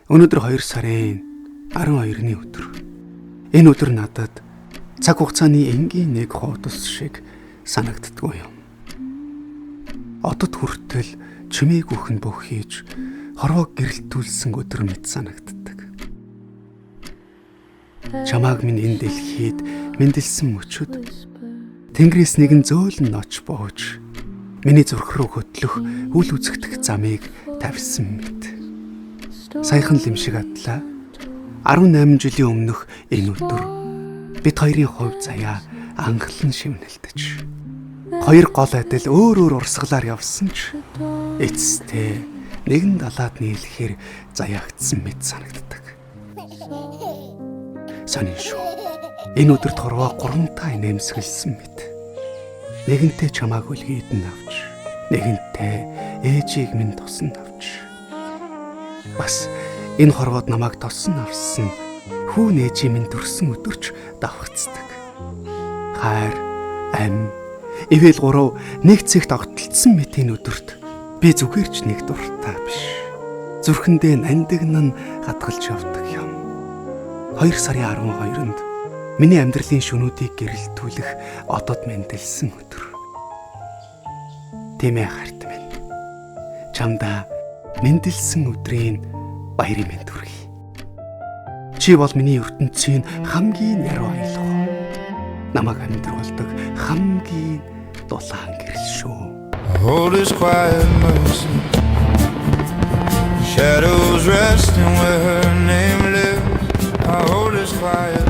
Өнөөдөр 2 сарын 12-ны өдөр. Энэ өдөр надад цаг хугацааны энгийн нэг хуудас шиг санагддаггүй юм. Одод хүртэл чимээгүйхэн бөх хийж хорвоог гэрэлтүүлсэн өдөр мэт санагддаг. Чамааг минь энэ дэлхийд мэндэлсэн мөчөд Тэнгэрээс нэгэн зөөлөн ноч боож миний зүрх рүү хөтлөх үл үзэгдэх замыг тавьсан мэт. Саяхан лим шиг адлаа. 18 жилийн өмнөх энэ өдөр бид хоёрын хувь заяа анхлан шивнэлдэж, хоёр гол адил өөр өөр урсгалаар явсан ч эцэстээ нэгэн далаад нийлэхээр заяагдсан мэт санагддаг. Сонин шүү. Энэ өдөрт хорвоо гурамтаа инээмсэглэсэн мэт. Нэгэнтээ чамааг үлгээд нь авч, нэгэнтээ ээжийг минь тосон авч. Бас энэ хорвоод намайг тосон авсан хүүн ээжийн минь төрсөн өдөрч давхцдаг. Хайр, ам, ивэл гурав нэг цэгт огтлцсон мэт энэ өдөрт би зүгээр ч нэг дуртай биш. Зүрхэндээ нандинан хадгалж явдаг юм. 2 сарын 12-нд миний амьдралын шөнүүдийг гэрэлтүүлэх одод мэндэлсэн өдөр. Тийм ээ, хайрт минь. Чамдаа мэндэлсэн өдрийн баярын мэнд хүргэе. Чи бол миний ертөнцийн хамгийн нарийн аялга. Намайг амьдруулдаг хамгийн дулаан гэрэл шүү. Hold his quiet mercy. Shadows resting where her name lives. I hold his quiet